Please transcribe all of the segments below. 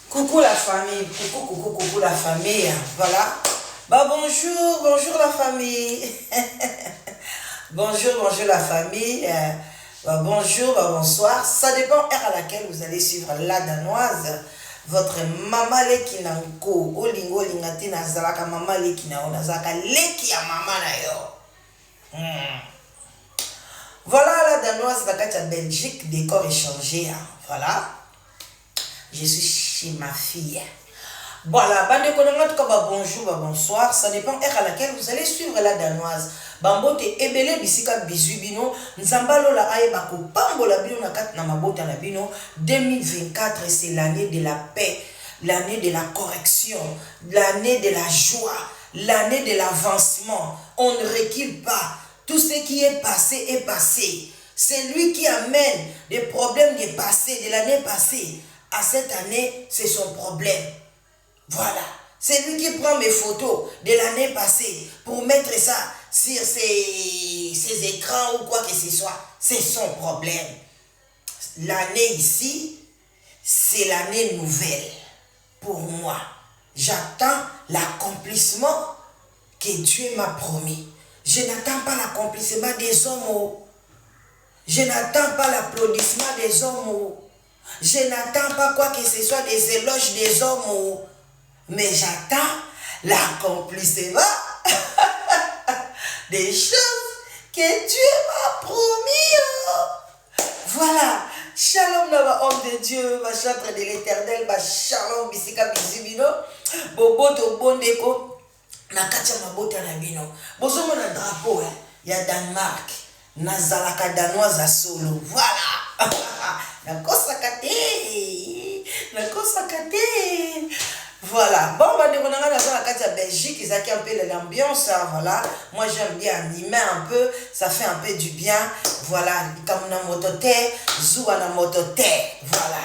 Coucou la famille, coucou, coucou, coucou la famille. Voilà. Bah bonjour, bonjour la famille. Bonjour, bonjour la famille. Bah, bonjour, bah, bonsoir. Ça dépend heure à laquelle vous allez suivre la Danoise. Votre mama leki na nko. Olingo olinga te nazalaka mama leki na yo, nazalaka leki ya mama na yo. Voilà la Danoise na kati ya Belgique, décor échangé. Hein. Voilà. Je suis chez ma fille. Voilà, bandeko na nga, en tout cas, bah, bonjour, bah, bonsoir. Ça dépend heure à laquelle vous allez suivre la Danoise. Bambote ebele bisika bizwi bino, Nzambe alola ayeba kopambola bino na kati na mabota na bino. 2024, c'est l'année de la paix, l'année de la correction, l'année de la joie, l'année de l'avancement. On ne recule pas. Tout ce qui est passé est passé. C'est lui qui amène des problèmes du passé, de l'année passée. À cette année, c'est son problème. Voilà. C'est lui qui prend mes photos de l'année passée pour mettre ça sur ses écrans ou quoi que ce soit. C'est son problème. L'année ici, c'est l'année nouvelle pour moi. J'attends l'accomplissement que Dieu m'a promis. Je n'attends pas l'accomplissement des hommes. Oh. Je n'attends pas l'applaudissement des hommes. Oh. Je n'attends pas quoi que ce soit des éloges des hommes. Oh. Mais j'attends l'accomplissement des choses que Dieu m'a promis. Oh. Voilà. Shalom na homme de Dieu, ba chantre de l'Éternel, ba shalom bisika bizwi bino. Boboto bondeko na kati ya mabota na bino. Bozomona drapeau eh, ya Danemark. Nazalaka Danoise ya solo. Voilà. Nakosaka te. Nakosaka te. Voilà. Bon, bandeko na nga, naza na kati ya Belgique, ezalaki un peu l'ambiance, hein, voilà. Moi, j'aime bien animer un peu, ça fait un peu du bien. Voilà, likambo na moto te, zuwa na moto te. Voilà.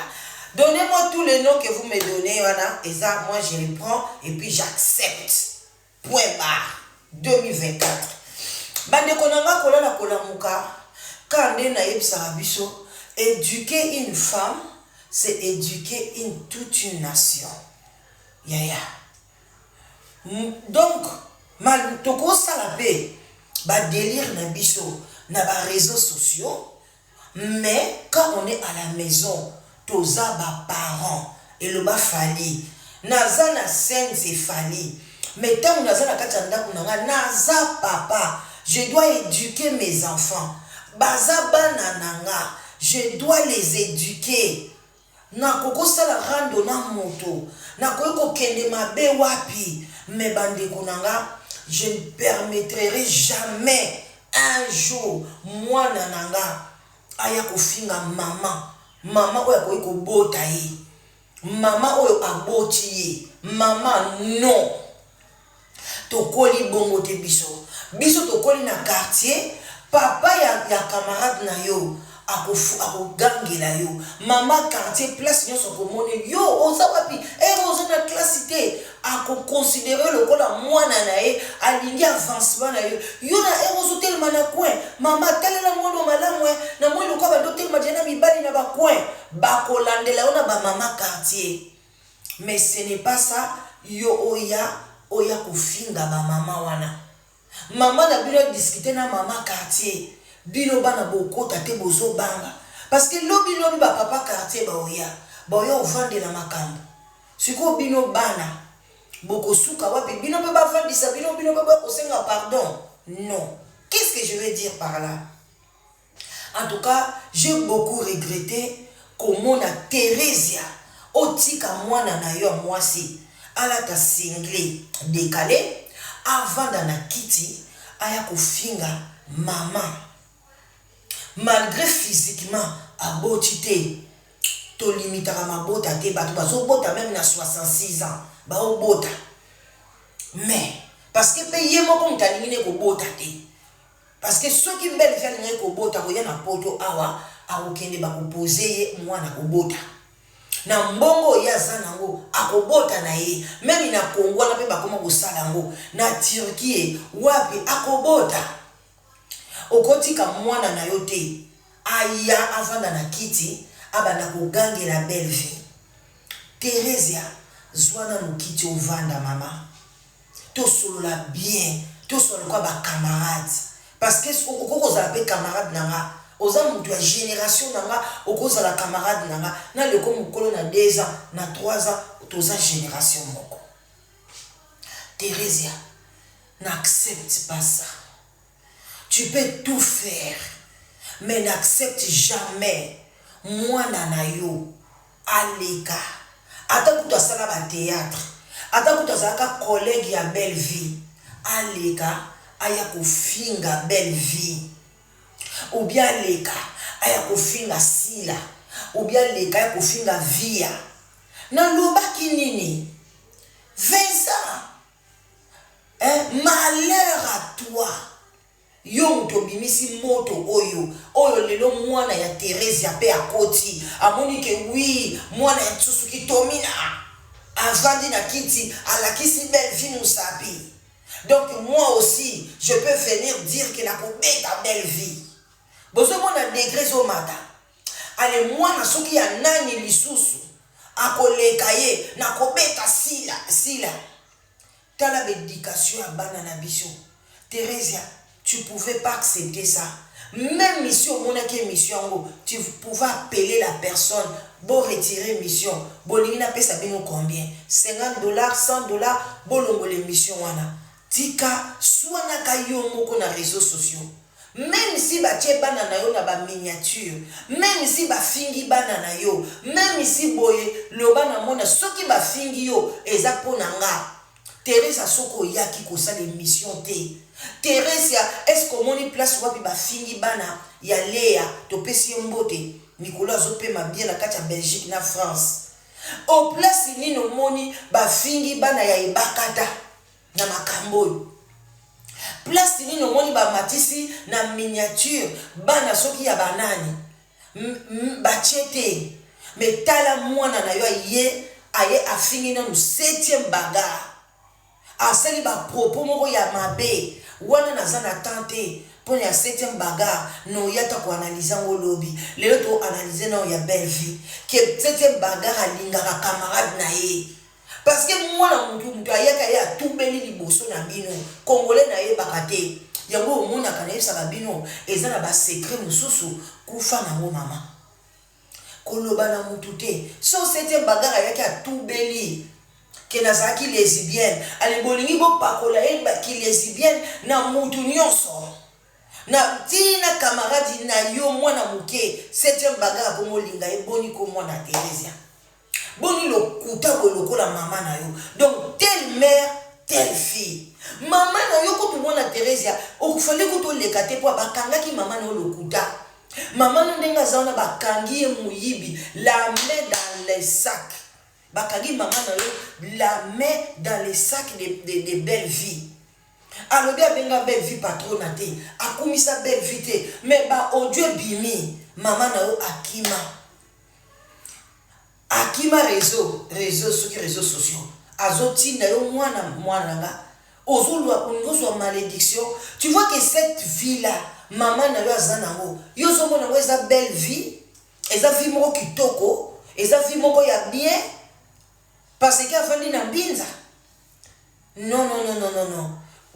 Donnez-moi tous les noms que vous me donnez, voilà. Et ça, moi, je les prends et puis j'accepte. Point barre. 2024. Bandeko na nga, kolala kolamuka, ka nde nayebisaka biso, éduquer une femme, c'est éduquer toute une nation. Yaya. Donc, tokosala mpe badélire na biso na baréseaux sociaux, mais quand on est à la maison, toza baparent. Eloba Fally, naza na scène, c'est Fally, mais ntango naza na kati ya ndako na nga, naza papa. Je dois éduquer mes enfants. Baza bana na nga, je dois les éduquer. Nakokosala rando na moto, nakoki kokende mabe wapi, mais bandeko na nga, je ne permettrai jamais un jour mwana na nga aya kofinga mama, mama oyo akoki kobota ye, mama oyo aboti ye mama. Non, tokoli bongo te. Biso tokoli na quartier, papa ya camarade na yo akogangela yo mama quartier, place nyonso akomoni yo, oza wapi, ere oza na classe te, akoconsidérer lokola mwana na ye, alingi avancement na yo. Yo na ere ozotelema na coin, mama talela mwana malamu, na moi lokola bando otelema dia na mibali na bacoin, bakolandela yo na bamama quartier. Mais ce n'est pas ça. Yo oya kofinga bamama wana, mama na bino adiscuter na mama quartier, bino bana bokota te, bozobanga parce que lobi lobi bapapa quartier baoya ovandela makambo. Sikoyo bino bana bokosuka wapi? Bino mpe bavandisa bino, bino mpe bakosenga pardon. Non, qu'est-ce que je veux dire par là? En tout cas, j'ai beaucoup regretté komona Thérésia otika mwana na yo ya mwasi alata singlet décalé, avanda na kiti, aya kofinga mama malgré physiquement aboti te. Tolimitaka mabota te. Bato bazobota même na 66 ans, baobota. Mais parce que mpe ye moko moto alingi ne kobota te, parce que soki belle vie alingi kobota, koya na poto awa, akokende bakopose ye mwana, kobota na mbongo oyo aza nango, akobota na ye même na Kongo wana mpe bakoma kosala yango na Turquie wapi, akobota. Okotika mwana na yo te aya avanda na kiti, abanda kogangela belle vie. Theresia zwa nanu kiti ovanda mama tosolola bien tosolola lokola ba camarade parce que okoki kozala pe camarade na nga oza mutu ya generation na nga okozala camarade na nga na leko mokolo na 2 ans na 3 ans toza generation moko. Theresia n'accepte pas ça tu peux tout faire mais n'accepte jamais mwana na yo aleka ata kutu asala ba theatre ata kutu azalaka collegue ya belle vie aleka aya kofinga belle vie ou bien aleka aya kofinga sila ou bien aleka aya kofinga viya nalobaki nini Vincent eh malheur à toi yo moto obimisi moto oyo oyo lelo mwana ya Theresia pe akoti amoni ke oui mwana ya Nsusu Kitomina avandi na kiti alakisi belle vie musapi donc moi aussi je peux venir dire que nakobeta belle vie bozomona degre ezomata Ale mwana soki ya nani lisusu akoleka ye nakobeta sila sila tala ba education ya bana na biso Theresia tu pouvais pas accepter ça meme si omonaki emission yango tu pouvais appeler la personne bo retirer emission bolingi napesa bino combien 50 dollars 100 dollars bolongola emission wana tika swanaka yo moko na reseaux sociaux Meme si batie bana na yo na ba miniature, meme si bafingi bana na yo, meme si boye loba na mona soki bafingi yo eza po na nga. Theresia soki oyaki kosala emission te. Theresia est ce que omoni place wapi bafingi bana ya Lea topesi ye mbote mikolo azo pema bien na kati ya Belgique na France. O place nini omoni bafingi bana ya Ebakata? Na makambo oyo place nini omoni ba matisi na miniature bana soki ya ba nani batie te mais tala mwana na yo aye aye afingi nanu septième bagarre asali ba propos moko ya mabe wana naza na temps te pona ya septième bagarre noya ata ko analyse yango lobi lelo to analyse nao ya belle vie ke septième bagarre alingaka camarade na ye Parce que mwana mutu mutu ayaka ye atubeli liboso na bino congolais nayebaka te yango omonaka nayebisaka bino eza na ba secret mususu kufa nango mama koloba na mutu te so septième bagarre ayaki atubeli ke nazalaki lesibienne ale bolingi bopakola ye ki lesibienne na mutu nyonso na ti na camarade na yo mwana moke septième bagarre akomolinga ye boni ko mwana Theresia Boni lokuta boye lokola mama na yo donc telle mère telle fille mama na yo kutu mwana Theresia okufali kutu oleka te po bakangaki mama na yo lokuta mama no ndenge aza wana bakangi ye moyibi la main dans les sacs bakangi mama na yo la main dans les sacs de belle vie alobi abenga belle vie patrona te akumisa belle vie te mais ba audio ebimi mama na yo akima Akima reseau reseau soki reseau sociaux azo tinda yo mwana mwana na nga ozo lua olingi ozua malediction tu vois que cette vie là maman na yo aza nango yo ozo mona ngo eza belle vie eza vie moko kitoko eza vie moko ya bien parce que avandi na mbinza non non non non non non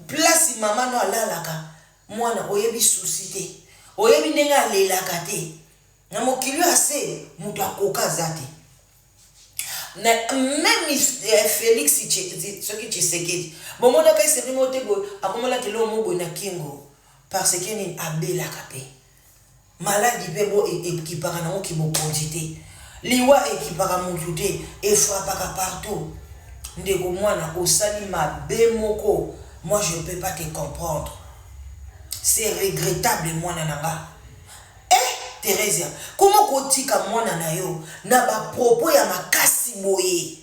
place maman no alalaka mwana oyebi souci te oyebi ndenge alelaka te Na mokili oyo ya se mutu akoka aza te na meme Felix soki Tshisekedi bomonaka ye seri moko te boye akomalaka eloko moko boye na kingo parce que nini abelaka pe maladi pe bo ekipaka nango kibokonzi te liwa ekipaka mutu te efrapaka partout ndeko mwana osali mabe moko moi je peux pas te comprendre c'est regrettable mwana na nga Eh Theresia comment oko tika mwana na yo na ba propos ya makasi boye?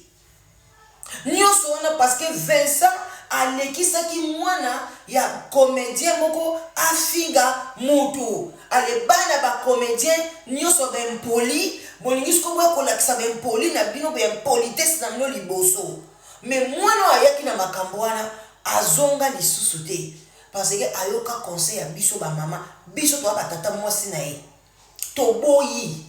Nionso wana parce que Vincent alekisaki mwana ya comedien moko afinga mutu. Ale bana ba comedien nionso ba impoli bolingi sikoyo boya kolakisa ba impoli na bino ba impolitesse na bino liboso. Mais mwana oyo ayaki na makambo wana azonga lisusu te. Parce que ayoka conseil ya biso ba maman, biso toza ba tata mwasi na ye. Toboyi,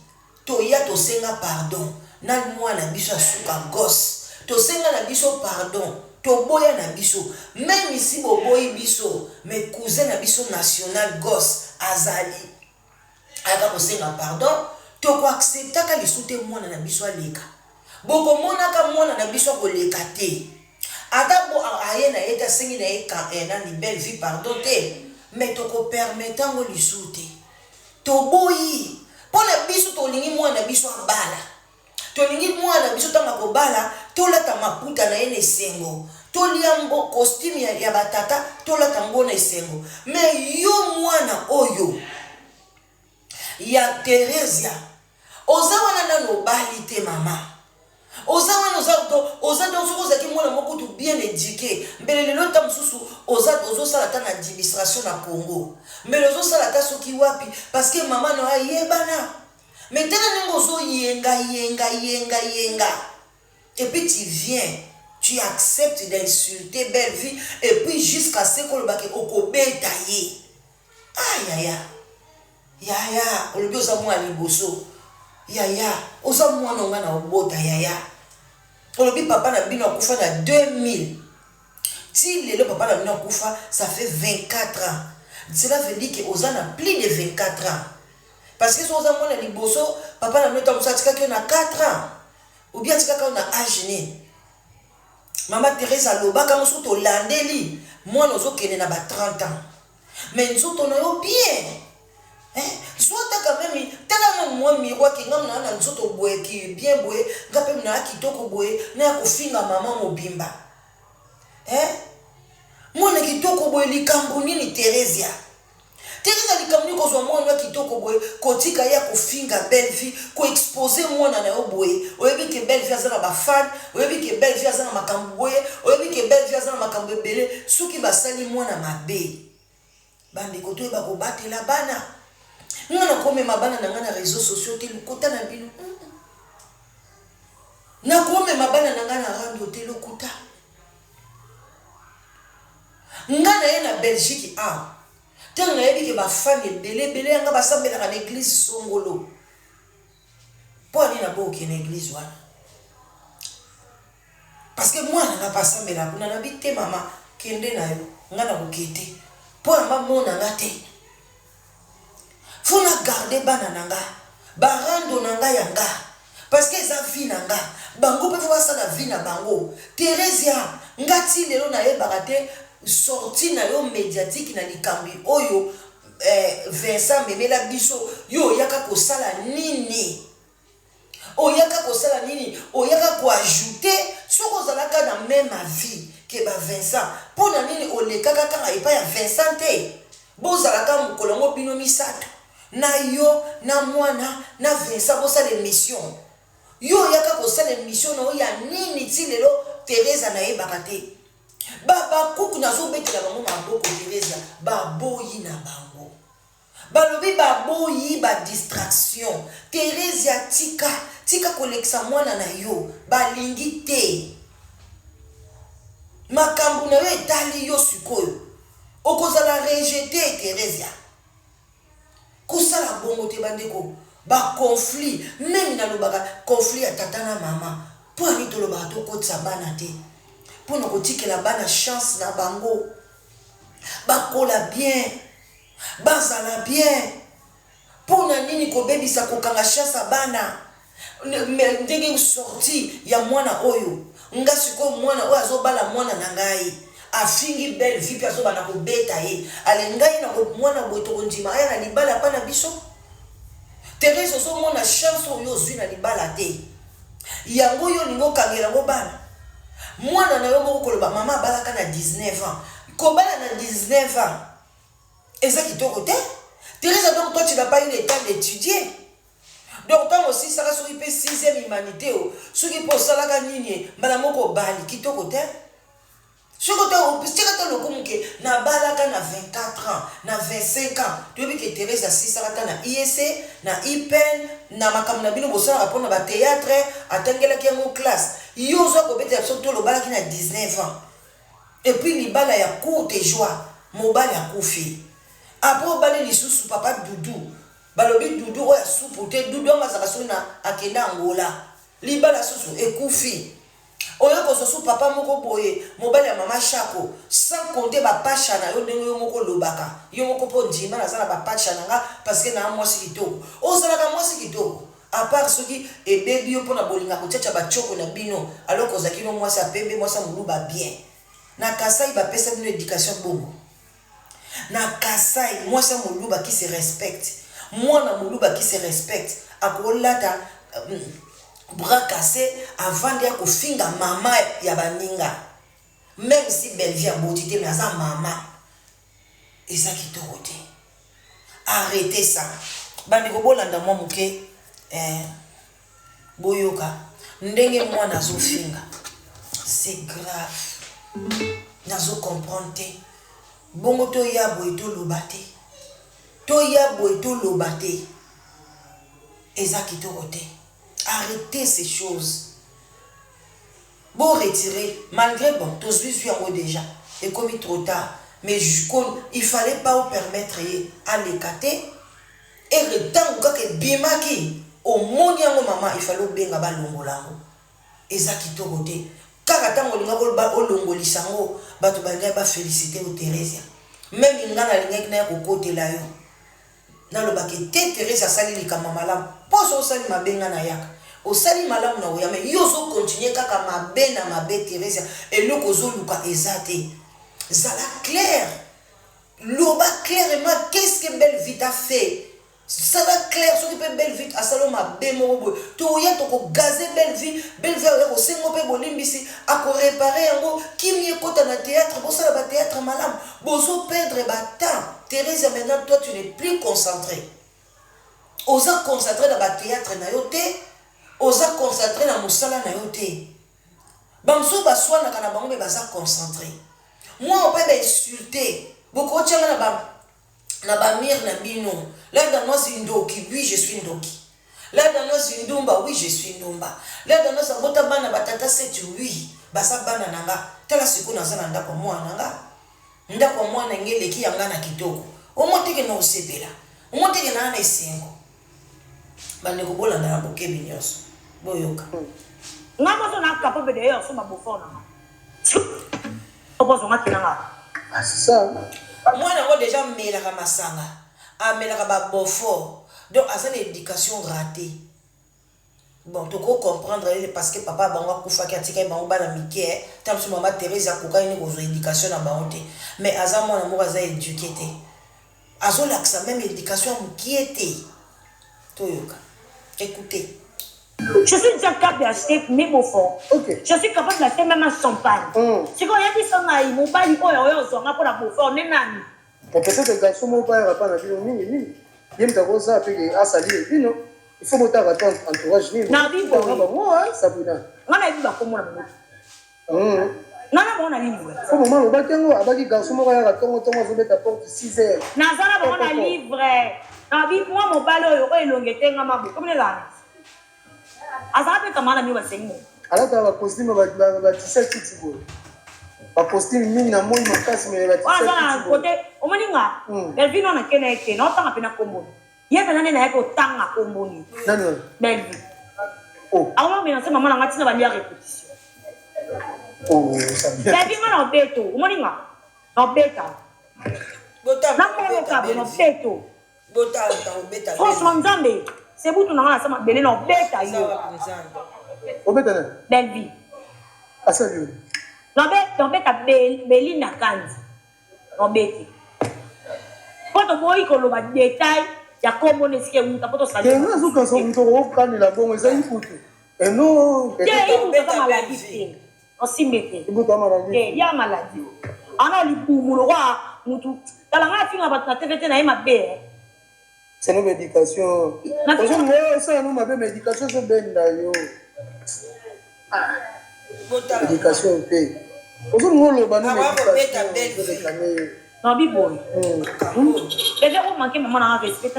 toya tosenga pardon. na mwana biso ya suka Goss, tosenga na biso pardon, toboya na biso, meme si boboyi biso, mais cousin na biso national Goss azali ayaka kosenga pardon, toko acceptaka lisusu te mwana na biso aleka. Bokomonaka mwana na biso akoleka te, ata bo aye na ye te, asengi na ye nani Belle Vie pardon te, mais tokopermettre yango lisusu te. Toboyi mpo na biso, tolingi mwana na biso abala, tolingi mwana na biso ntango akobala tolata maputa na ye na esengo, tolia mbo costume ya batata, tolata ngo na esengo. Mais yo mwana oyo ya Theresia, oza wana nano obali te, mama, oza wana, oza donc soki ozalaki mwana moko tu bien éduqué, mbele lelo ta mosusu ozosala ata na administration na Congo, mbele ozosala ata soki wapi, parce que mama na yo ayebana. Mais tala ndenge ozoyenga yenga yenga yenga, et puis tu viens, tu acceptes d'insulter Belle Vie, et puis jusqu'à ce kolobaki okobeta ye. Ah yaya, yaya, olobi oza mwana liboso. Yaya, oza mwana onga na obota. Yaya, olobi papa na bino akufa na 2000, ti lelo papa na bino akufa, ça fait 24 ans. Cela veut dire que oza na plus de 24 ans, parce que soki oza mwana liboso, papa na bino ntango mosusu atikaki yo na 4 ans ou bien atikaki yo na age nini. Mama Therese alobaka ngo, soki tolandeli mwana ozokende na ba 30 ans, mais nzoto na yo bien, zwa ata quand même, tala na mwa miroir ke ngam na nzoto boye ki bien boye, nga mpe na kitoko boye, na ya kofinga mama mobimba, eh? Mwana kitoko boye, likambo nini, Theresia? Teresa, likambo nini kozwa mwana ya kitoko boye, kotika ye kofinga Belle Vie, koexposer mwana na yo boye? Oyebi ke Belle Vie aza na bafans, oyebi ke Belle Vie aza na makambo boye, oyebi ke Belle Vie aza na makambo ebele. Soki basali mwana mabe, bandeko, toyeba kobatela bana. Nga nakomema bana na ngai na réseau sociaux te, lokota na bino. Nakomema bana na ngai na rando te, lokuta. Nga na ye na Belgique awa, ntango nayebi ke bafans ebele ebele yanga basambelaka na église songolo, mpo ani naboke na église wana? Parce que mwana nga mpe asambelaka kuna. Nabi te, mama, kende na yo, nga nakoke te, mpo na bamona nga te. Faut na garder bana na nga, barando na ngai ya nga, parce que eza vie na nga. Bango mpe faut basala vie na bango. Theresia, nga ti lelo nayebaka te sortie na yo médiatique na likambo oyo Vincent memela biso. Yo oyaka kosala nini? Oyaka kosala nini? Oyaka koajouter? Soki ozalaka na même avis ke ba Vincent, mpo na nini olekaka kaka epai ya Vincent te? Bozalaka mokolo yango bino misato, na yo na mwana na Vincent, bosala émission. Yo oyaka kosala émission na yo ya nini? Ti lelo Teresa nayebaka te. Babakuku nazobetela bango maboko. Teresa, baboyi na bango, balobi baboyi badistraction. Theresia, tika, tika kolekisa mwana na yo, balingi te. Makambo na yo etali yo sikoyo, okozala rejeté. Theresia, kosala bongo te. Bandeko, baconflit même nalobaka conflit ya tata na mama, mpo ani tolobaka tokotisa bana te, mpona kotikela bana chance na bango bakola bien, bazala bien. Mpona nini kobebisa, kokanga chance ya bana ndenge sortie ya mwana oyo? Nga sikoyo, mwana oyo azobala mwana na ngai, afingi Belle Vie mpe azobanda kobeta ye. Ale ngai na mwana boye, tokondima aya na libala mpa na biso? Therese, ozomona chance oyo ozwi na libala te, yango oyo olingi okangela yango bana. Mwana na yo moko koloba mama abalaka na 19 ans, kobala na 19 ans eza kitoko te. Therese, donc toi, tu n'as pas eu le temps d'étudier. Donc ntango osisaka soki mpe sixième humanité o soki mpe osalaka nini, mbala moko obali, kitoko te. Soki tika ta lokumu ke nabalaka na 24 ans, na 25 ans. Toyebi ke Therese asisaka ta na IEC, na IPN, na makambo na bino bosalaka mpona bathéâtre, atangelaki yango classe. Yo ozwa kobetela biso tolo obalaki na 19 ans, et puis libala ya courte joie, mobali akufi, après obali lisusu papa Dudu. Balobi Dudu oyo asupu te, Dudu yango azalaka soki na akende Angola. Libala susu ekufi. Oye kozwa su papa moko boye, mobali ya mama Shako, sans compter ba pacha na yo ndenge yo moko olobaka. Yo moko pe ondima naza na ba pacha na nga parce que naa mwasi kitoko. Ozalaka mwasi kitoko? A part soki ebebi yo pona bolingo ya kotiatia ba tshoko na bino alors que ozalaki no mwasi ya pembe, mwasi ya muluba bien. Na Kasai ba pesa bino education bongo? Na Kasai mwasi ya muluba qui se respecte, mwana muluba qui se respecte akolata bras casse avandi akofinga mama ya baninga meme si Bellevue aboti te mais aza mama eza kitoko te. Arrete ça bandeko bolanda mwa moke eh, boyoka ndenge mwana azofinga c'est grave nazo comprendre te bongo toya boye toloba te toya boye toloba te eza kitoko te arrete ces choses Bo retirer malgre bon tozui zui yango dejà ekomi trop tard mais il fallait pas o permettre ye aleka te ere tangu kaka ebimaki omoni yango maman il fallait obenga balongola yango eza kitoko te kaka tangu olingaki olongolisa yango batu balingaki ba felicite yo Theresia meme nga nalingaki naya kokotela yo Naloba ke te Therese asali likambo ya malamu po soki osali mabe nga nayaka osali malamu nakoya mais yo ozo continuer kaka mabe na mabe Theresia eloko ozoluka eza te zala claire loba clairement qu'est ce que belle vie t'a fait sala claire soki pe belle vie asali yo mabe moko boye toya toko gaze belle vie belle vie akoya kosenga yo pe bolimbisi ako reparer yango kimia ekota na theatre bosala ba theatre malamu Bozo perdre ba temps Theresia maintenant toi tu n'es plus concentre oza concentre na ba theatre na yo te oza concentre na musala na yo te ba mosusu baswanaka na bango mais baza concentre moi on peut ba insulte bokotia nga na ba na ba mire na bino la danoise ndoki oui je suis ndoki la danoise ndumba oui je suis ndumba la danoise abota bana ba tata 7 oui baza bana na nga tala sikoyo naza na ndako ya mwana na nga ndako ya mwana nge eleki ya nga na kitoko omoni teke na osepela omoni teke na na esengo bandeko bolanda na bokebi nyonso boyoka. Nga moso na capable d'ailleurs osomba beaufort na nga okozonga te na nga. Ah c'est ça. Mwana yango dejà amelaka masanga, amelaka ba beaufort donc aza na education ratee. Bon toko comprendre ye parce que papa bango akufaki atikaki bango bana mike, tango mosusu mama Therèse akokaki nde kozua education na bango te mais aza mwana moko aza eduque te. Azolakisa meme education ya mukie te. Toyoka. Ecoutez. Je suis déjà capable d'acheter mes beaufort. Okay. Je suis capable d'acheter même un champagne. Sikoyo oyebisa ngai mobali oyo oyo ozwa nga mpo na beaufort nde nani? Bon, peut-être garçon moko bayaka pa na bino mingi mingi ye moto akozala mpe ke asali bino il faut botaka to entourage nini Na bibo. Bango Sabrina. Nga nayebi bakombo na bango. Nga na bango na livre. Fo mama alobaki yango abaki garçon moko ayaka ntongo ntongo azobeta porte 6 heures. Naza na bango na livre. Nabi mwa mobali oyo oyo elongi etengama boye komona ezala nini? Azala mpe camarade na bino basengi mo. Alataka ba costume ba tisa kiti boye. Ba costume mingi na moi makasi mais ba Oyo tisa aza na kiti boye. kote omoni nga Bellevue nanu nake na ye te naotanga mpe na kombo ye mpenza nde nayaki kotanga kombo ni Nani wana? Bellevue. Oh. Akoma menace mama na nga tina balia repetition. Oh, Sabrina. Bellevue nga na obeto omoni nga na obeta. Botanga Na molo kobeta kabo na Bellevue. obeto. Botanga kobeta Franchement Bellevue. nzambe sebutu na nga na sa mabele na obeta Eza yo. wapi nzambe? Obeta nani? Bellevue. Asali yo. Na obeta Belinda Kandy. Na obeti. Po toboyi koloba detail ya kombo na esika ewuta po tosali. Te nga azokanisa moto okokanela bongo eza ibutu. Eno. Te ibutu Obeta aza maladie Bellevue. te. Osimbe te. Ibutu aza maladie. Te ya maladie. Ana libumu lokwa mutu. Tala nga afinga bato na TV te na ye mabe. Eh. C'est nos éducation. Ozo osala no mabe mais éducation ezobenda yo. Éducation te. Ozolinga oloba no éducation ezolekane yo. Nabi boye. Bebe o manque maman na respect.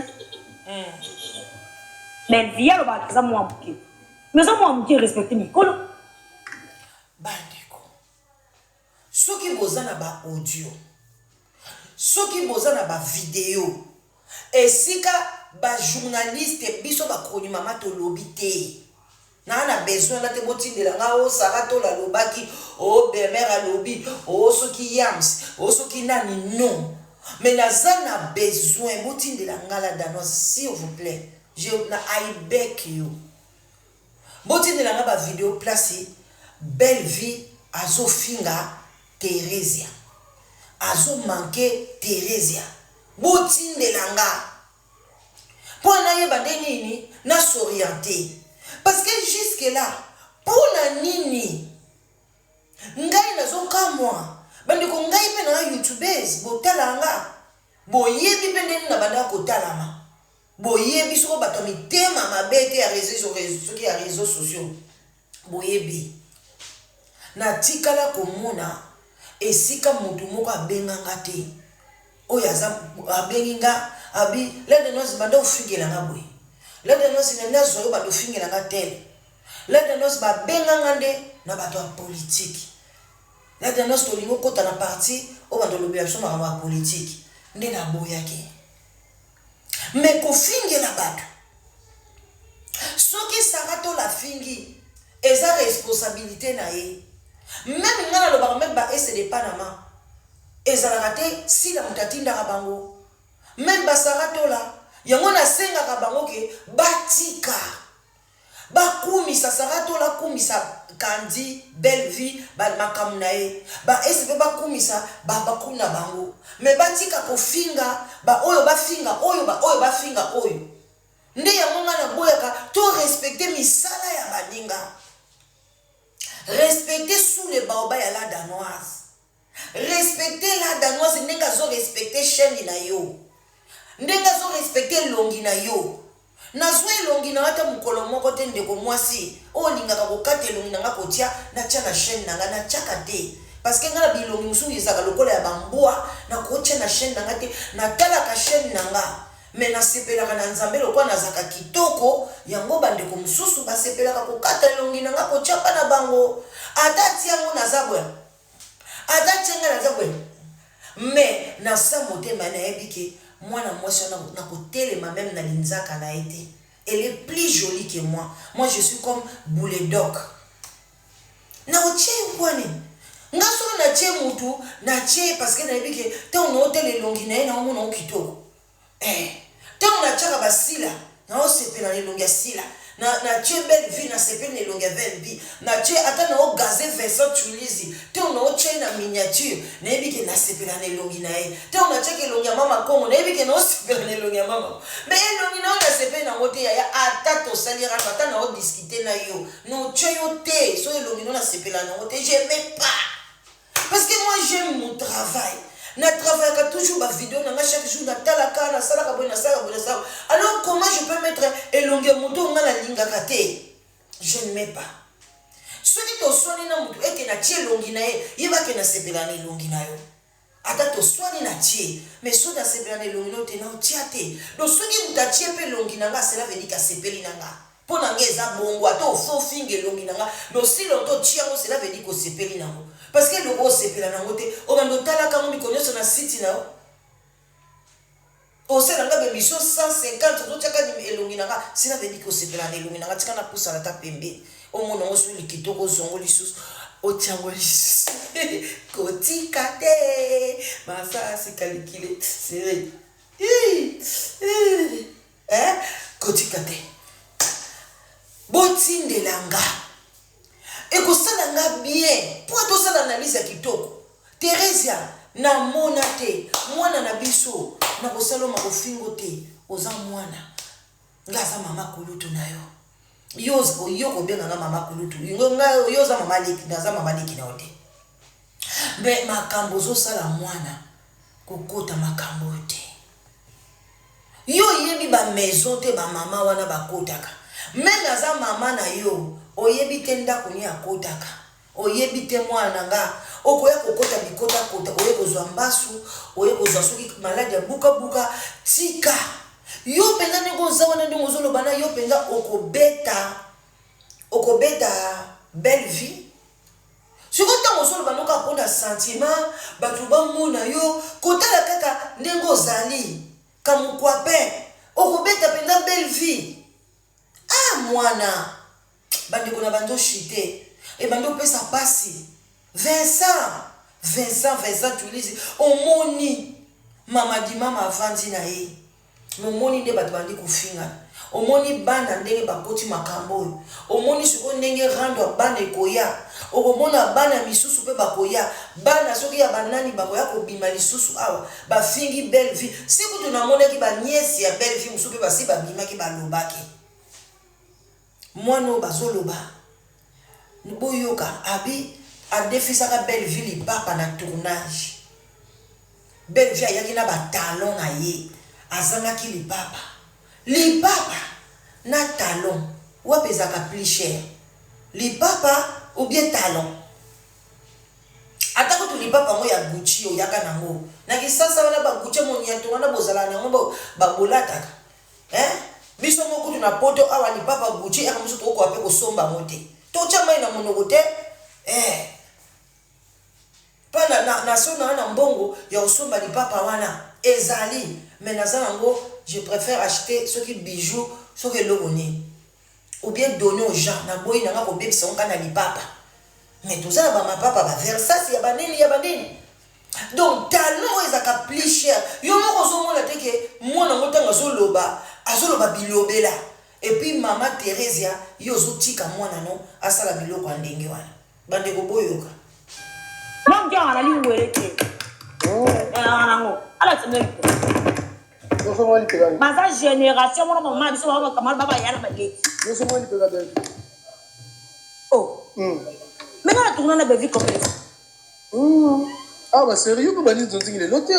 Mais vie alobaka eza mwa moke. Mais eza mwa moke respecte mikolo. Bandeko soki boza na ba audio soki boza na ba video esika ba journaliste biso ba chronimama tolobi te. Naa na besoin na te botindela nga o Sarah Tola alobaki o Bemer alobi o soki Yams o soki nani non mais naza na besoin botindela nga la danoise s'il vous plait je na I beg you botindela nga ba video place belle vie azofinga Theresia azo manque Theresia botindela nga Mpo nayeba nde nini na s'orienter. Parce que jusque là, mpo na nini ngai nazokamwa bandeko ngai mpe na youtubeuse botala nga boyebi mpe ndenge nabandaka kotalama boyebi soko bato ya mitema mabe te ya réseau soki ya réseaux sociaux boyebi natikala komona esika motu moko abenga nga te oyo aza abengi nga abi la danoise banda ofingela nga boye la danoise na nazwa yo banda ofingela nga tel la danoise babenga nga nde na bato ya politike la danoise tolingi okota na parti oyo banda olobela biso makambo ya politike nde naboyaki me kofingela bato soki sara tola afingi eza responsabilité na ye meme ngai nalobaka meme ba ese de panama Ezalaka te sila mutu atindaka bango meme ba Sarah tola yango nasengaka bango ke batika bakumisa Sarah tola akumisa Kandy belle vie ba makambo na ye ba ese pe bakumisa ba baku na bango mais batika kofinga ba oyo bafinga oyo ba oyo bafinga oyo nde yango ngai naboyaka to respecte misala ya baninga respecte sous le baoba ya la danoise Respecte la danoise ndenge azo respecte chaine na yo ndenge azo respecte elongi na yo nazwa elongi na yo ata mokolo moko te ndeko mwasi oyo olingaka kokata elongi na nga kotia natia na chaine na nga natiaka te parce que nga na bilongi mosusu ezalaka lokola ya bambwa nakotia na chaine na nga te natalaka chaine na nga me nasepelaka na nzambe lokola nazalaka kitoko yango bandeko mosusu basepelaka kokata elongi na nga kotia mpa na bango ata atia yango naza boya Ata atie nga naza boye mais na sa motema nayebi ke mwana mwasi wana nakotelema meme na linzaka na ye te elle est plus jolie que moi moi je suis comme bouledoc nakotie ye mpo nini nga soki natie mutu natie ye parce que nayebi ke ntango naotala elongi na ye naomona o kitoko Eh tango natiaka ba sila naosepela na elongi ya sila na natie belle vie nasepeli na elongi ya belle vie natie ata nao gaze Vincent Tulizi tango naotia ye na miniature nayebi ke nasepela na elongi na ye tango natiaka elongi ya mama Kongo nayebi ke naosepela na elongi ya mama mais elongi nao nasepeli nango te yaya ata tosali rando ata nao discuter na yo naotia yo te so elongi nao nasepela nango te je mets pas Parce que moi j'aime mon travail. Na travaillaka toujours ba vidéo na nga chaque jour na talaka na salaka boye na salaka boye na salaka. Alors comment je peux mettre elongi ya moto nga na lingaka te? Je ne mets pas. Soki toswani na moto eke na tie elongi na ye, yeba ke na sepela na elongi na yo. Ata toswani na tie, mais soki na sepela na elongi na yo te na otia te. Donc soki moto atie pe elongi na nga cela veut dire que asepeli na nga. Po na nga eza bongo ata ofo ofinga elongi na nga mais aussi longtemps otie yango cela veut dire que osepeli na ngo parce que eloko osepela na ngo te obanda otalaka yango mikolo nyonso na site na yo osala nga bemission 150 ozotiaka elongi na nga cela veut dire que osepela na elongi na nga tika napusana ata pembeni omona yango soki kitoko ozongo lisusu otia yango lisusu kotika te masasi kalikile sere Eh kotika te botindela nga ekosala nga bien mpo tosala analyse ya kitoko Theresia namona te mwana na biso nakosala makofingo te oza mwana nga aza mama kulutu na yo yo yo kobenga nga mama kulutu nga yo oza mama leki naza mama leki na yo te me makambo ozosala mwana kokota makambo oyo te Yo oyebi ba maison te ba mama wana bakotaka meme aza mama na yo oyebi te ndaku nini akotaka oyebi te mwana na nga okoya kokota bikota kota oye kozwa mbasu oye kozwa soki maladi ya buka buka tika yo mpenza ndenge oza wana ndenge ozoloba na yo mpenza okobeta okobeta belle vie Sikoyo ntango ozoloba no kaka mpo na sentiment bato bamona yo kotala kaka ndenge ozali kamukwape okobeta mpenza belle vie ah mwana Bandeko na bandi oshite ebandi opesa pasi. Vincent Vincent Vincent Tulisi omoni mama di mama avandi na ye mais omoni nde bato bandi kofingana omoni bana ndenge bakoti makambo oyo omoni sikoyo ndenge rando ya bana ekoya okomona bana misusu mpe bakoya bana soki ya banani bakoya kobima lisusu awa bafingi belle vie si kutu namonaki ba nièce ya belle vie mosusu mpe basi babimaki balobaki Mwana oyo bazoloba boyoka abi adefisaka belle vie lipapa na tournage belle vie ayaki na ba talon na ye azangaki lipapa lipapa na talon wapi ezalaka plus cher lipapa ou bien talon ata kutu lipapa yango ya Gucci oyaka nango na kisasa wana ba Gucci moniato wana bozalaka nango babolataka Hein biso moko kutu na poto awa lipapa Gucci aka biso tokokoka pe kosomba yango te totia mayi na monoko te eh pa na, na, na so na na mbongo ya kosomba lipapa wana ezali mais naza nango je préfère acheter soki bijou soki eloko nini ou bien donner aux gens naboyi nanga kobebisa yango kaka na lipapa mais toza na bamapapa ba Versace ya banini ya banini donc talon oyo ezalaka plus cher yo moko ozomona te ke mwana yango ntango azoloba azoloba bilobela epuis mama Theresia yo ozotika mwana no asala biloko ya ndenge wana bandeko boyoka Mwa awa nali wele te nango alakisa baza génération mona mama biso bakamala babaya na baleki oh mais nga na tourna na Bellevue combien Ah ba sérieux ko bani nzonzingi lelo te.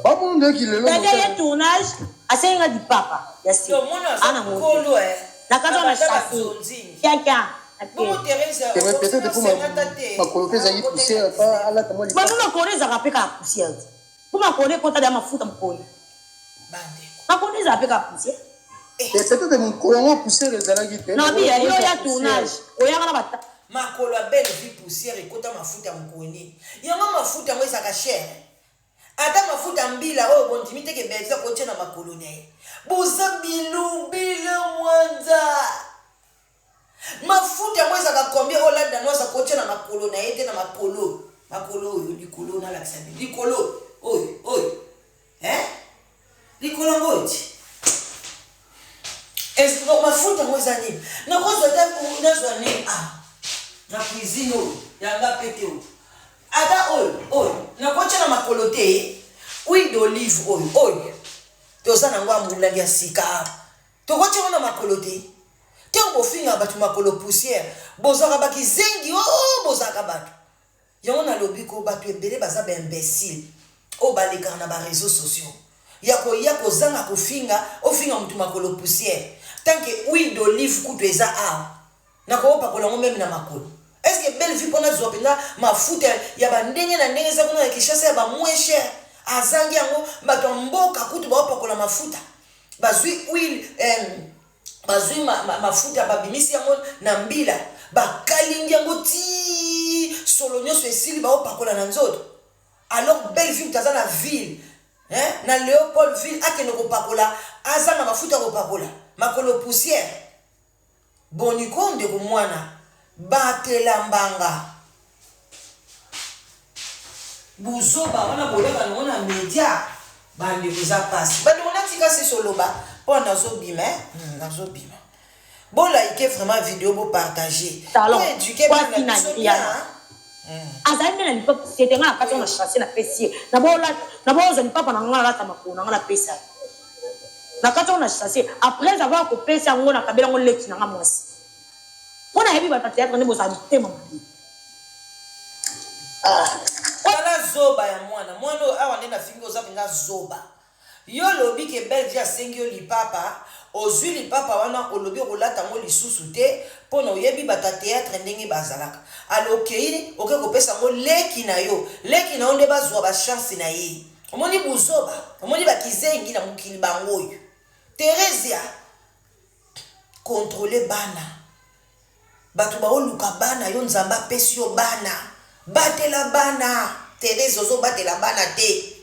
Ba mono ndeki lelo. Bebe ye tournage asengi nga lipapa ya si. Ana ngo. Na kati na chasse. Tiens tiens. Bongo Therese, peut-être pour makolo mpe ezalaki poussière pa alata mwa lipapa. Ba makolo ezalaka mpe kaka poussière. Po makolo ekota da mafuta mokolo. Makolo ezalaka mpe kaka poussière. Peut-être mokolo yango poussière ezalaki te. Na biya yo ya tournage oyaka na ba Makolo ya belle vie poussière ekota mafuta mokoni. Yango mafuta yango ezalaka cher. Ata mafuta mbila oyo bondimi te ke Bellevue akotia na makolo na ye. Boza bilobela mwanza. Mafuta yango ezalaka combien oyo la danoise akotia na makolo na ye te na makolo. Makolo oyo likolo nalakisa bino. Likolo oyo oyo. Hein? Likolo yango oyo ti. Mafuta yango eza nini? Nakozwa ata nazwa nini? Ah, na cuisine oyo yanga pete oyo. Ata oyo oyo nakotia na makolo te. Huile d'olive oyo oyo toza nango ya molangi ya sika. Tokotia yango na makolo te. Ntango bofingaka bato makolo poussière, bozalaka bakizengi o oh, bozalaka bato. Yango nalobi ko bato ebele baza ba imbecile oyo balekaka na ba reseaux sociaux ya koya kozanga kofinga ofinga mutu makolo poussière tant que huile d'olive kutu eza awa nakopakola yango meme na makolo est ce que belle vie mpona azwa mpenza mafuta ya bandenge na ndenge eza kuna na Kinshasa ya ba moins cher azangi yango bato ya mboka kutu baopakola mafuta bazwi huile eh, bazwi mafuta babimisi yango na mbila bakalingi yango ti solo nyonso esili baopakola na nzoto alors belle vie moto aza na ville hein? na Léopoldville akende kopakola azanga mafuta ya kopakola makolo poussière boniko ndeko mwana batela mbanga buzoba wana boyaka nango na media bandeko eza pasi bandeko natika sisi oloba mpo nazobima nazobima bolike vraiment video bopartage toéduque bana biso bien. Azali nde na lipapa sete nga na kati na chasse napesi ye nabozwa lipapa na nga nalata makolo na nga napesa ye na kati na chasse après avoir kopesa yango nakabela yango leki na nga mwasi mpo nayebi bato ya théâtre nde bozala mitema mabe. Tala zoba ya mwana mwana oyo awa nde nafingi oza mpenza zoba yo olobi ke belle vie asengi yo lipapa ozwi lipapa wana olobi okolata yango lisusu te mpona oyebi bato ya théâtre ndenge bazalaka alo okei oke kopesa yango leki na yo leki na yo nde bazwa bachance na ye omoni buzoba omoni bakizengi na mokili bango oyo Theresia contrôle bana bato baoluka bana yo nzambe apesi yo bana batela bana Therese ozobatela bana te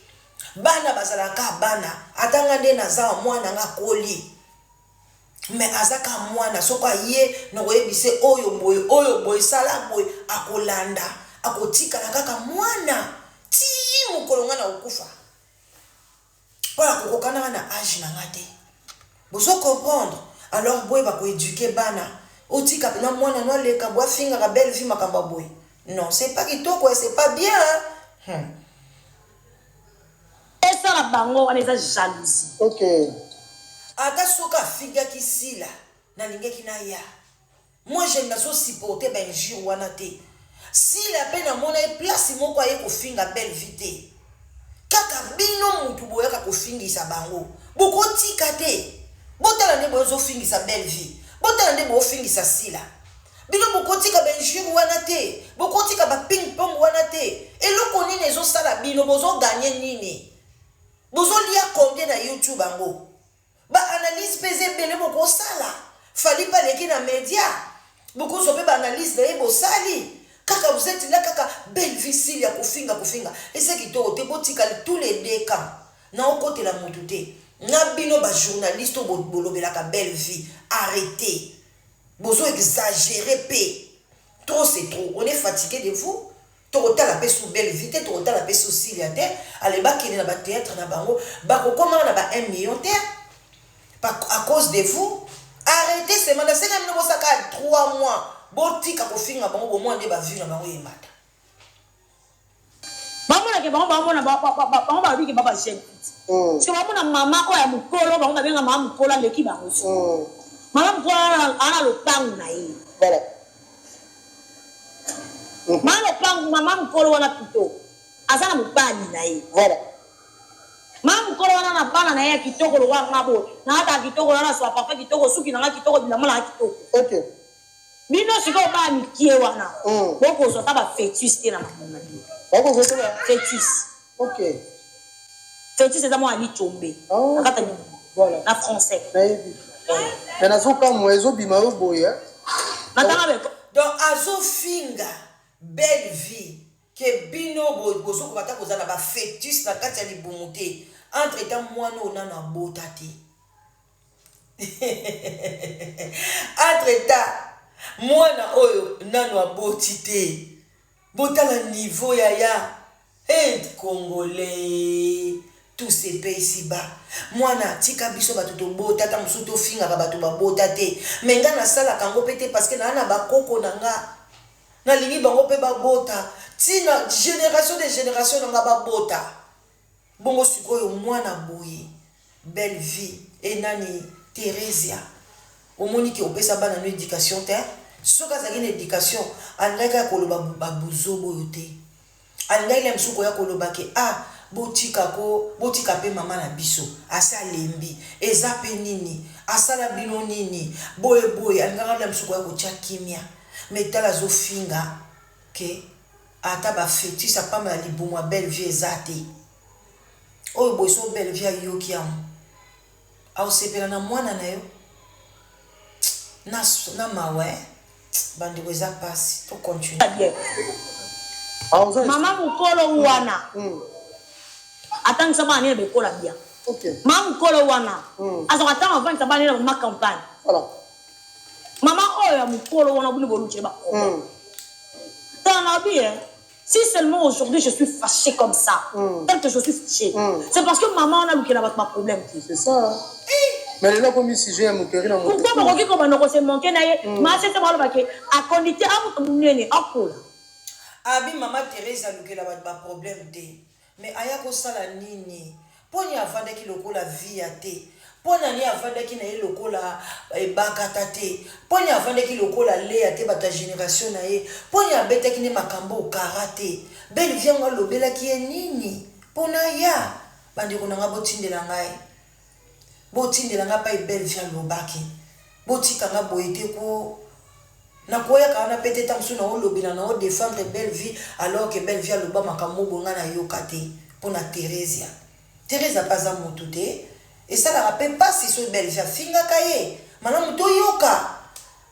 bana bazalaka bana ata nga nde naza wa mwana nga akoli Mais aza ka mwana, soki aye nakoyebisa ye oyo boye, oyo boye, sala boye, akolanda, akotikala kaka mwana tii mokolo nga nakokufa. Mpo akokokanaka na age na nga te. Bozo comprendre? Alors boyeba ko eduquer bana. Otika pena mwana no aleka boye afingaka belle vie makambo ya boye. Non, c'est pas kitoko, c'est pas bien. Hein? Esala bango wana eza jalousie. Ok. Ata soki afingaki Sila nalingaki naya. Moi je nazo supporter ba injures wana te. Sila pe namona ye place moko aye kofinga belle vie te. Kaka bino mutu boyaka kofingisa bango. Bokotika te. Botala nde bozo fingisa belle vie. Botala nde bofingisa Sila. Bino bokotika ba injures wana te. Bokotika ba ping pong wana te. Eloko nini ezosala bino? Bozo gagner nini? Bozolia combien na YouTube yango? Ba analyse pe eza ebele bokosala. Fally pe aleki na media. Bokozwa pe ba analyse na ye bosali. Kaka vous etes là kaka belle vie Cilia kofinga kofinga. Eza kitoko te botika tous les deux camps. Naokotela mutu te. Na bino ba journaliste oyo bolobelaka belle vie arrêtez. Bozo exagerer pe. Trop c'est trop. On est fatigué de vous. Tokotala pe sous belle vie te, tokotala pe sous Cilia te. Allez bakende na ba theatre na bango, bakokoma na ba 1 million te. À cause de vous. Arrêtez seulement na senga bino bosaka 3 mois. Botika kofinga bango bomona nde ba vue na bango emata. Bamonake bango bamona bango balobi ke ba ba jeune parce que bamona mama oyo ya mokolo bango babenga mama mokolo aleki bango sikoyo mama mokolo ana lopangu na ye. Voilà. Mama lopangu mama mokolo wana plutôt aza na mobali na ye. Voilà. Mama mokolo wana na bana na ye ya kitoko lokola nga boye nalataka kitoko na naswa parfum kitoko suki na nga kitoko bilamba na nga kitoko. Ok. Bino sikoyo bana mikie wana bokozwa ata ba fetus te na mabumu na bino. Bakozwa te ba fetus. Ok. Fetus eza mwana litshombe na kati ya libumu. Voilà. Na français. Nayebi. Mais nazokamwa ezobima yo boye. Natanga be. Donc azofinga belle vie ke bino bozokoka ata kozala na ba fetus na kati ya libumu te entre temps mwana oyo nanu abota te. Entre temps mwana oyo nanu aboti te botala niveau yaya he congolais tout se paie ici bas mwana tika biso batu tobota ata mosusu tofingaka batu babota te mais nga nasalaka yango pe te parce que naa na bakoko na nga nalingi bango pe babota tina generation de generation na nga babota Bongo sikoyo mwana boye belle vie et nani Theresia omoni ke opesa bana no education te soki azalaki na education alingaki kaka koloba ba buzoba oyo te alingaki na misusu koya koloba ke ah botika ko botika pe mama na biso asi alembi eza pe nini asala bino nini boye boye alingaka na misusu koya kotia kimia mais tala azofinga ke Ata ba fetus ya pamba na libumu ya belle vue eza te. Oyo boye soki belle vue ayoki yango akosepela na mwana na yo? Na na mawa eh bandeko eza pasi to continuer. Bien. Maman mukolo wana atangisa bana nene bekola bien. Maman mukolo wana azwaka tango avandisa bana nene na mama campagne. Maman oyo ya mukolo wana bino bolukela ba problème. Tala nalobi eh, si seulement aujourd'hui je suis fache comme ça, tel que je suis fache, c'est parce que maman wana alukela bato ba problème te. C'est ça. Mais lelo akomi sujet ya moquerie na Pourquoi bokoki kobanda ko se manquer na ye? Ma sese baloba ke akondi te amutu munene akola. Abi mama Therese alukela bato ba problème te Mais aya ko sala nini? Poni avandaki lokola viya te? Pona nini avandaki na ye lokola ebakata te? Poni avandaki lokola lea te bato ya generation na ye? Poni abetaki nde makambo oyo kara te? Belle vie yango alobelaki ye nini pona aya? Bandeko na ngai botindela ngai botindela ngai pai belle vie alobaki botika ngai boye te ko Nakoyaka wana pe te tango mosusu nao lobela nao defendre belle vie alors que belle vie aloba makambo moko boye nga nayoka te pona Theresia. Theresia pe aza mutu te esalaka pe pasi soki belle vie afingaka ye malamu toyoka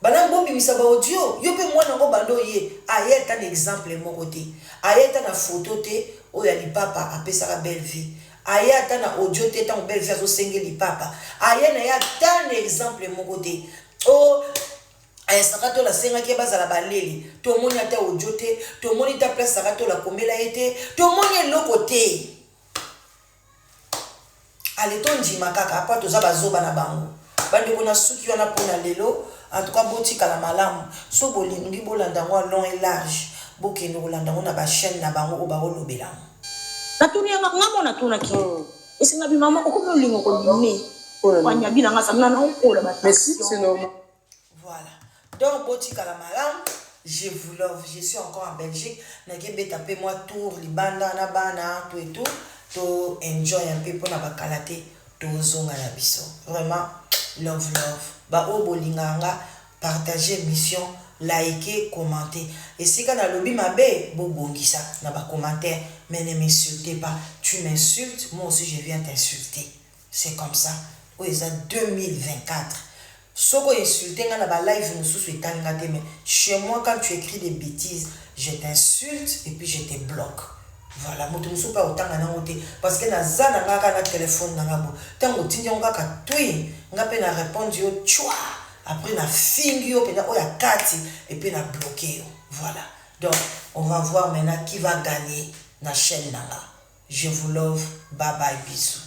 malamu bobimisa ba audio yo pe mwana yango banda oye aye ata na exemple moko te aye ata na photo te oyo ya lipapa apesaka belle vie. Aye ata na audio te ntango Bellevue azosenge lipapa. Aye na ye ata na exemple moko te. Oh, eh, Sarah Tola asengaki ye bazala baleli. Tomoni ata audio te, tomoni ta place Sarah Tola akomela ye te, tomoni eloko te. Ale tondima kaka apa toza bazoba na bango. Bandeko na suki wana mpona lelo, en tout cas botikala malamu. So bolingi bolanda yango long et large, bokende kolanda yango na bachaîne na bango oyo bakolobela yango. Natuni yanga nga mo natunaki esenga bi mama okomi olingo kolime wanyabi na nga samina na okola. Mais si c'est normal. Voilà, donc botikala malamu. Je vous love. Je suis encore en Belgique, nakebeta mpe mwa tour libanda na bana, tout et tout, to enjoy un peu mpona bakala te, tozonga na biso. Vraiment love love. Baoyo bolingaka nga, partage émission, like, commenter. Esika nalobi mabe, bobongisa na bacommentaire, mais ne m'insultez pas. Tu m'insultes, moi aussi je viens t'insulter. C'est comme ça. Oyo eza 2024. Soko insulte nga na balive mosusu, etangi nga te, mais chez moi, quand tu écris des bêtises, je t'insulte et puis je te bloque. Voilà. Moto mosusu mpe akotanga nango te, parce que naza na nga kaka na telefone na nga. Bo ntango otindi yango kaka twi, nga mpe na répondre yo twa, après nafingi yo mpenza oyo akati et puis na bloqué yo. Voilà, donc on va voir maintenant qui va gagner na chaîne na nga. Je vous love, bye bye, bisous.